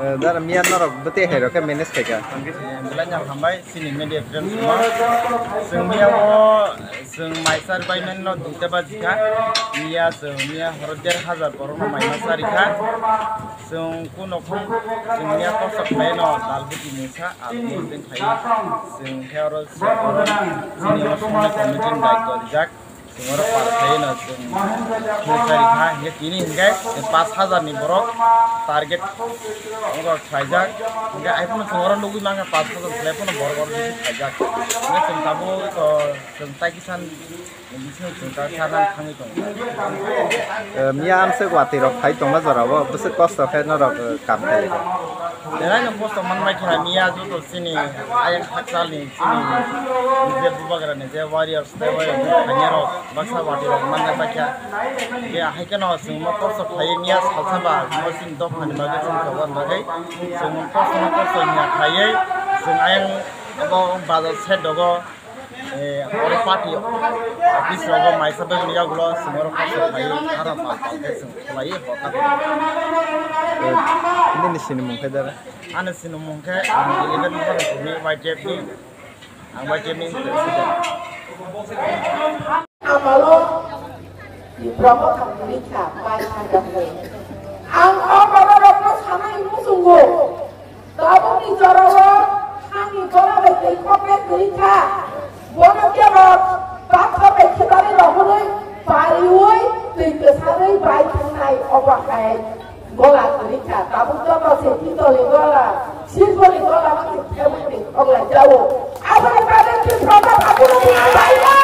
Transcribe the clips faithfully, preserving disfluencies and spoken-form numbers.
Eh, dara miya norok bwtwi hai rok khe manage khai kha. Belai no hambai chini media friends no. Chwng miya o chwng maisar bai man no duita baji kha. Miya chwng miya horo der hajar borok no mai ma chari kha. Chwng kuno khum chwng miya kochok khai no dal buti mungsa alu mungsa khai. Chwng khe oro chwng oro chini o somoi committee ni daityo rijak. Chwng oro par khlaiwi no chwng khe chari kha, hinkhe tini hinkhe pash hajar ni borok target wngkha khlaijak. Hinkhe ai phano chwng oro nugwi mankha pash hajar khlai phano borok oro bisi khlaijak. Hinkhe chwng tabuk, o, chwng tai kisa ni bisingo chwng ta charnani thangwi tongo. Eh, miya amswk watwi rok phai tongma jora o bwswk kosto khe norok, eh, kam khlai kha. Belai no kosto manbai kha miya joto chini ayang hakchal ni chini je bubagra ni je warriors tei warriors ni thangya rok baksa watwi rok manjak bai kha. Ke hai kheno chwng mo kosto khlai miya salsa ba mo chini dopha ni bagwi chwng choba bagwi chwng mo kosto no kosto hiya khlaiwi chwng ayang abo bazar side dogo. Eh, oro party office rogo maisa bagwi yagulo chwng oro kosto khlaiwi aro mal pal khe chwng khlaiwi hor kha. Eh, nini sinimung khe dara? Ani sinimung khe ang eleven number ni Y T F ni, ang Y T F ni president. Amalo Tipra Motha Morikha bai thangjakmani. Ang o bororokno sanai muchungo. Tabukni jorao hani gola bai twi khokle kwrwi kha. Bono kebo bathor bai khibarwi rohorwi pariwi twi kwsarwi bai thangnai obo hai. Gola kwrwi kha, tabuk joto se pitolni gola, silporni gola, mani thebukni khogla jao. Aboni bagwi Tipra Motha kuno dino baiya.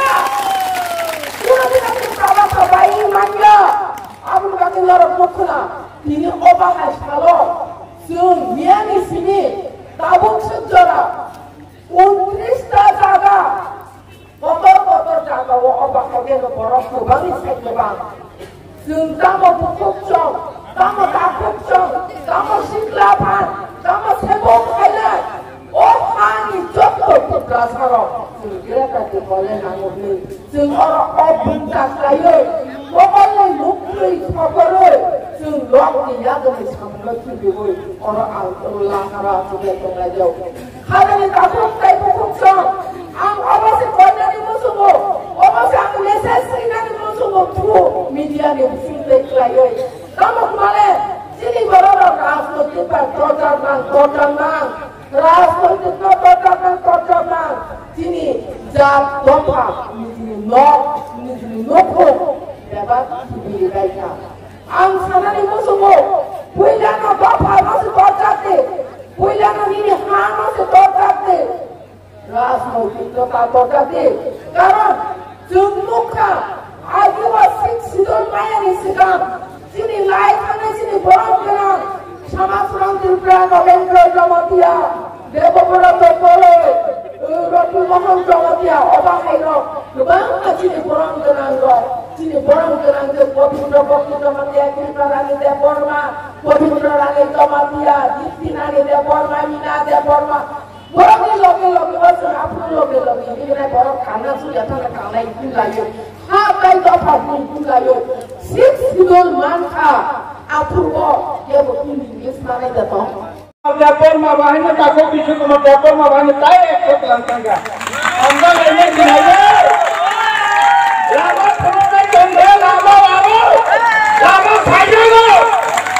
Kuno dino Tipra Motha baiwi manya. Aboni bagwi norok nukhuna, tini o bahai salo chwng miyani simi tabuk swk jora untris ta jaga. Kotor kotor jagao o bahai borok kwbangni sai kwbang. Chwng tamo bukhuk chong, tamo takhuk chong, tamo sikla phan, tamo sebok khailai. O hani jotto Tiprasarok chwng Greater Tipraland nango hwnwi chwng oro o bumta khlaiwi, mokolni muktwi sokorwi chwng lokni yagani samungno khibiwi oro ang oro lahara achukle tonglaijao. Hajani takhuk tei bukhuk song, ang obo se koinani muchungo, obo se ang message rinani muchungo through media ni bising tei khlaiwi. Tamo hwnmale chini bororok rajnoitik bai torjak nang, torjak nang, rajnoitik no torjak nang, torjak nang, chini jat dopha, nijini nok, nijini nukhung bebak khibiwi bai kha. Ang sanani muchungo, puilano dopha no se torjak di, puilano nini ha no se torjak di. Rajnoitik no ta torjak di. Karon chwng nukha, agibo sixth schedule mayani swkang chini lai thangwi chini borom gwnang Samaj Rang Tripura, Nobendra Jamatia, Debobroto Koloi, Roti Mohan Jamatia, obo hairok kwbangma chini borom gwnang rok, chini borom gwnang je Gobinda Bhakti Jamatia, Kripa Rani Debbarma, Gobinda Rani Jamatia, Dipti Rani Debbarma, Mina Debbarma, Borokni loge loge o chwng aphuru loge loge hinwi borok kana suya thangna tangnai hwnlaio. Ha tai dopha hwnwi hwnlaio. Sixth schedule mankha aphuru o kebo Hindi English manai da tong. Debbarma bahai no takhuk Bishu Kumar Debbarma bahai no tai ekso tlang tangka. Hamjak ene sinai. Lama phunuknai tongkhe, lama, lama, lama phaijago.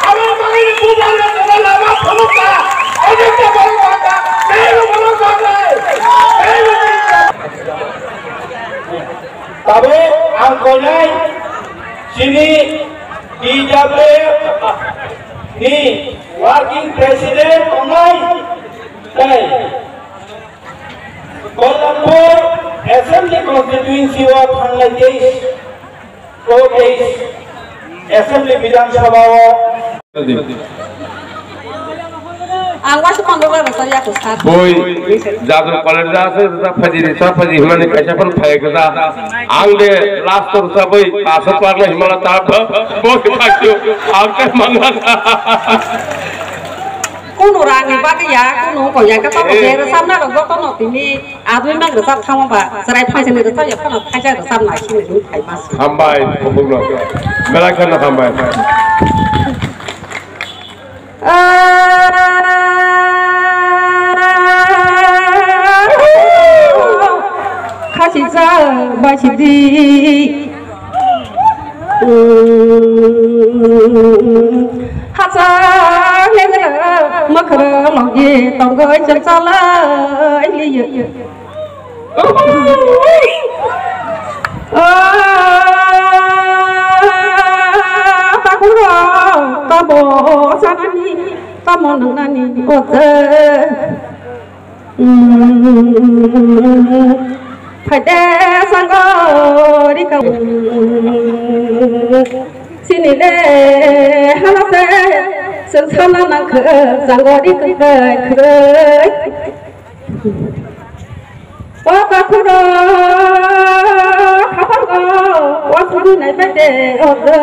Abo bagwino bubagra tongkhe lama phunukha. Ojoto borok bangkha, teibo borok bangkha. Teibo borok bangkha. Tabuk ang koinai chini T W F ni working president tongnai tei Kollanpur Assembly Constituency o thangnai teis, o teis Assembly Bidhan Sabha o. Ang waisa mangwi bai rwchapya kho sir. Boi, Jador college da se rwchap phaidi, rwchap phaidi himani kaisa phano phai gwja. Ang de last o rwchapwi pass o klarna himala ta boi phakyo. Ang khe mangla. Kunu rangni bagwi ya, kunu ko ya, khe tamo Eh. je rwchapna rok jotono tini adwi mang rwchap thangma ba, chwrai phaisani rwchapya phano phaisa rwchapna sini dun phai mas. Hambai, khobokno. Belai kheno hambai. Khachijak bai sidi. Hachal lengra mwkhra logi tongwi chwng chalai liya. Takhurok tamo sanani, tamo nwngnani ote. Phaide sango rika. Sinile halate, sensana nangkhe sango rika khroi khroi. O takhurok, khaphang o, o sugwi nai bai de, o de.